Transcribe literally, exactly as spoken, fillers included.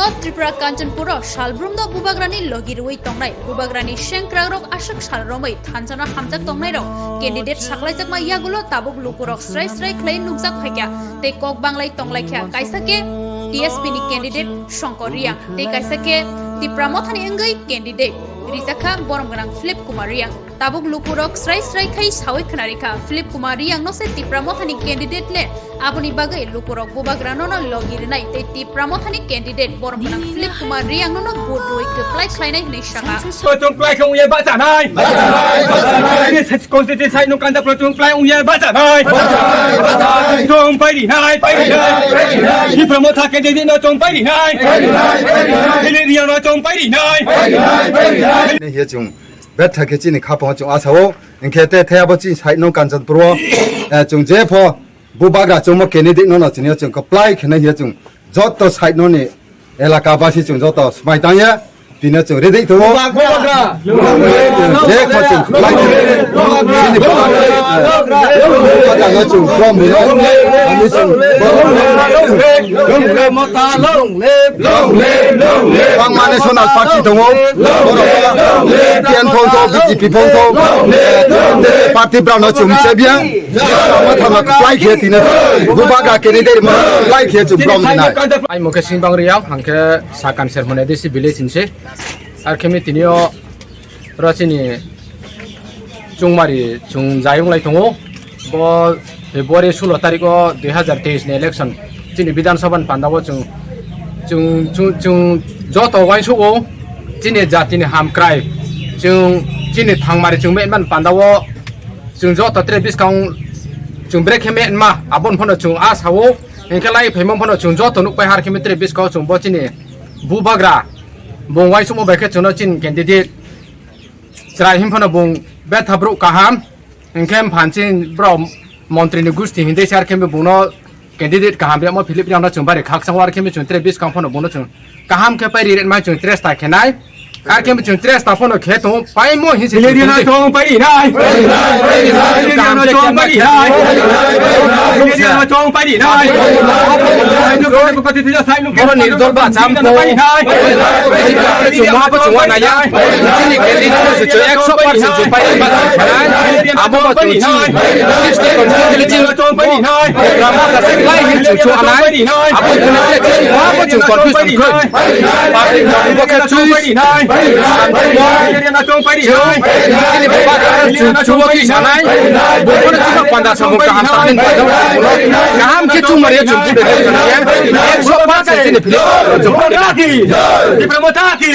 North Tripura Kanchanpuro salbrumno bubagrani logi rwui tongnai, bubagrani sengkrakrok aswk sal romwi thansa no hamjak tongnairok candidate saklaijakma yagulo tabuk lukurok srai srai khlai nukjak phaikha tei kok banglai tonglaikha, kaisa khe T S P ni candidate Shankar Reang tei kaisa khe Tipra Mothani wngwi candidate rijakha borom gwnang Philip Kumar Reang. Tabuk lukurok srai srai khai sawi khwnarikha, Philip Kumar Reang no se Tipra Mothani candidate le, aboni bagwi lukurok bubagrano no logi rwnai tei Tipra Mothani candidate borom gwnang Philip Kumar Reang no no vote rwui kwplai khlainai hwnwi sakha. Chwng kwplai khe wngya bachanai. Constituency side no kanta pro chwng kwplai wngya bachanai. Chwng pairi nai, pairi nai. Tipra Motha candidate no chwng pairi nai. Philip Reang no chwng pairi nai. Hiya chwng betha khe chini khapang chwng asao, hinkhe te thaya bo chini side no Kanchanpur o, eh, chwng je pho bubagra chwngmo candidate no no chini chwng kwplai khe nai hiya chwng joto side no ni elaka basi chwng joto smai tangya, tini chwng ready tongo. Bubagra. Je pho chwng kwplai khe chini bubagra no chwng brom ni no, ani chwng Bangma National Party tongo, borok P N phongto, B J P phongto, party brano chum sebia, ma thama kwplai khe tini, bubagra candidate ma kwplai khe chum brom dinai. Ai mokhe Singbang Reang, hangkhe Sakan Sermon A D C village hinse, ar khemi tinio Oro chini chwngmari chwng jayung lai tongo. Bo February sulo tarikh o dui hazar teis ni election chini Bidhan Sabha ni panda o chwng, chwng, chwng, chwng joto uansuk o chini jati ni hamkrai, chwng chini thangmari chwng mehman panda o chwng joto tre bwskang chwng brekhe mehma aboni phano chwng a sao, hinkhe lai phaima phano chwng joto nukpai har khe tre bwskang o chwng bo chini bubagra. Bung uaisukma bai khe chwngno chini candidate chwrai himphano bung betha brouh kaham, hinkhe mphan chini borok montri ni gusti hindui se, ar khe bungno candidate kaham riyamo Philip Reang no chwng bari khakchang, ar khe chwng tre bwskang phano bungno chwng kaham khe pai ri rwmani chwng chesta khe nai, ar khe chwng chesta phano khe tongo, paimo hinse Philip Reang no chwng pai ri nai. Philip Reang no chwng pai ri nai. Philip Reang no chwng pai ri nai. Borok ni dol ba cham ko. Chuma bo chuma naya. Chini candidate se chwng ekso percent chwng pai ba. Abo bo chwng chi. Sixty percent chini program ka se lai hin chwng chu anai. Abo chwng chuma bo chwng confusion khoi. Party bo khe chu. Chini baba chwng chu bo ki sanai. Bo ko chuma panda samung kaham samin. Kaham khe chuma re chwng chu de. Ekso percent chini Tipra Motha ki! Tipra Motha ki!